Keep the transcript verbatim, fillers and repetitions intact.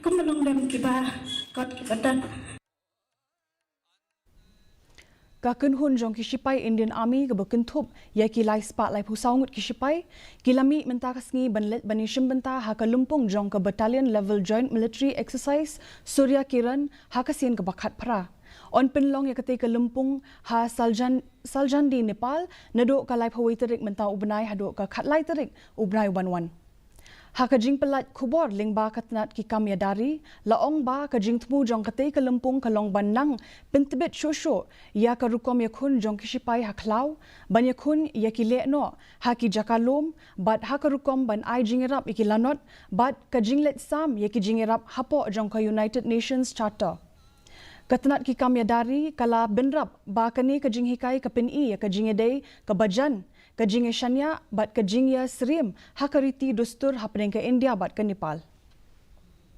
Ka kynhun jong ki shipai Indian Army kaba kynthup ïa ki lai spah laiphew saw ngut ki shipai ki la mih mynta ka sngi ban leit ban ïashim bynta ha ka lympung jong ka Battalion Level Joint Military Exercise Surya Kiran ha ka sien kaba khatphra. Yn pynlong ïa katei ka lympung ha Saljan, Saljandi, Nepal, naduh ka laiphew wei tarik mynta u bnai haduh ka khatlai tarik u bnai uban wan. Ha ka jingpyllait khubor lyngba ka tnat ki kam ïada ri, la ong ba ka jingthmu jong katei ka lympung ka long ban nang pyntbit shuh shuh ïa ka rukom ïakhun jong ki shipai ha khlaw, ban ïakhun ïa ki lehnoh ha ki jaka lum, bad ha ka rukom ban ai jingïarap ïa ki lanot, bad ka jingleit sam ïa ki jingïarap hapoh jong ka United Nations Charter. Ka tnat ki kam ïada ri ka la bynrap ba kane ka jinghikai ka pyni ïa ka jingïadei kaba jan, ka jingïashaniah bad ka jingïasyriem ha ka riti dustur hapdeng ka India bad ka Nepal.